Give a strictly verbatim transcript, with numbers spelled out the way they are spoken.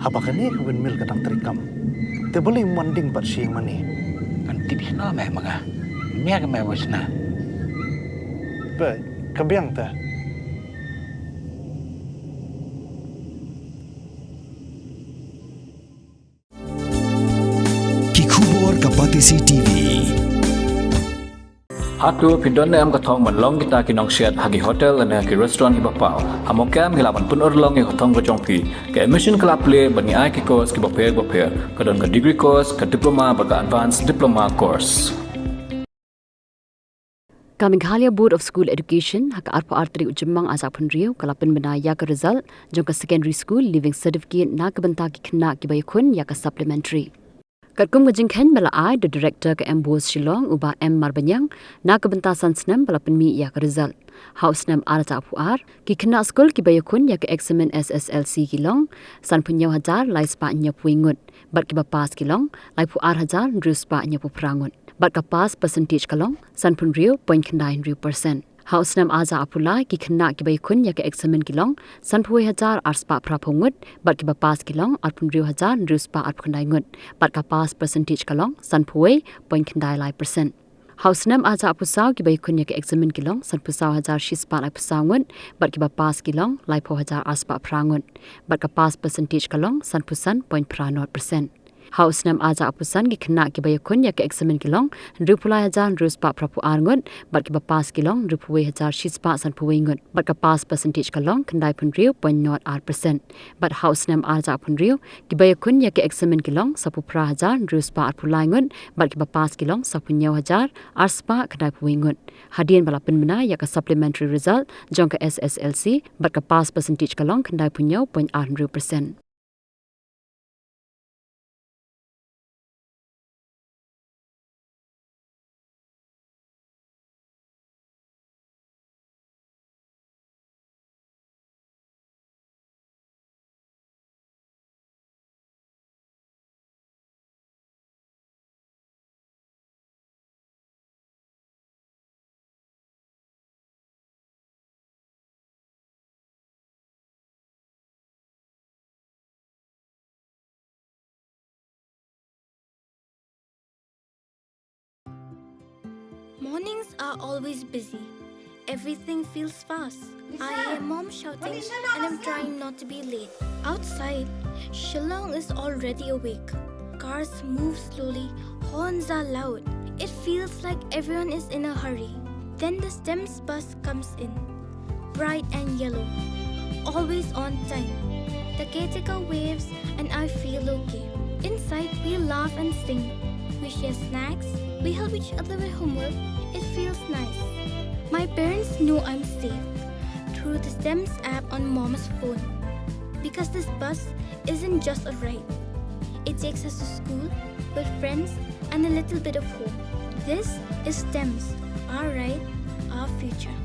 Haba kane ka windmill ka dang treikam, te balei ym wan ding pat sha ïing mane? Kan tip shano me ma nga. Mia ka me wis na. Ba ka biang te. Ki khubor ka Batesi T V. Hato phi don ne em ka thong ban long kita ki nongshet ha ki hotel lane ha ki restaurant kiba paw? Ha Mawkyrwat ngi lah ban pynurlong ïa ka thong ka jong phi. Ka admission ka la plie bad ngi ai ki course kiba pher bapher. Ka don ka degree course, ka diploma bad ka advanced diploma course. Ka Meghalaya Board of School Education ha ka arphew ar tarik u Jymmang arhajar arphew hynriew ka la pynbna ïa ka result jong ka secondary school leaving certificate na ka bynta ki khynnah kiba ïakhun ïa ka supplementary. Katkum ka jingkheiñ ba la ai da Director ka MBOSE Shillong u Bah M Marbaniang, na ka bynta san snem ba la pynmih ïa ka result. Ha u snem arhajar arphew ar, ki khynnah skul kiba ïakhun ïa ka eksamin S S L C ki long sanphew hynñiew hajar lai spah hynñiewphew wei ngut, bad kiba pass ki long laiphew ar hajar hynriew spah hynñiewphew phra ngut, bad ka pass percentage ka long sanphew hynriew point khyndai hynriew percent. Ha u snem arhajar arphew lai, ki khynnah kiba ïakhun ïa ka eksamin ki long sanphew wei hajar ar spah phraphew ngut, bad kiba pass ki long arphew hynriew hajar hynriew spah arphew khyndai ngut, bad ka pass percentage ka long sanphew wei point khyndai lai percent. Ha u snem arhajar arphew saw, kiba ïakhun ïa ka eksamin ki long sanphew saw hajar shi spah laiphew saw ngut, bad kiba pass ki long laiphew hajar ar spah phra ngut, bad ka pass percentage ka long sanphew san point phra nod percent. Ha u snem arhajar arphew san, ki khynnah kiba ïakhun ïa ka eksamin ki long hynriewphew lai hajar hynriew spah phraphew ar ngut, bad kiba pass ki long hynriewphew wei hajar shi spah sanphew wei ngut, bad ka pass percentage ka long khyndaiphew hynriew point nod ar percent. Bad ha u snem arhajar arphew hynriew, kiba ïakhun ïa ka eksamin ki long sawphew phra hajar hynriew spah arphew lai ngut, bad kiba pass ki long sawphew hynñiew hajar ar spah khyndaiphew wei ngut. Hadien ba la pynbna ïa ka supplementary result jong ka S S L C, bad ka pass percentage ka long khyndaiphew hynñiew point ar hynriew percent. Mornings are always busy. Everything feels fast. I hear mom shouting and I'm trying not to be late. Outside, Shillong is already awake. Cars move slowly, horns are loud. It feels like everyone is in a hurry. Then the STEMS bus comes in. Bright and yellow. Always on time. The caretaker waves and I feel okay. Inside, we laugh and sing. We share snacks. We help each other with homework. It feels nice. My parents know I'm safe through the STEMS app on mom's phone. Because this bus isn't just a ride. It takes us to school, with friends, and a little bit of hope. This is STEMS, our ride, our future.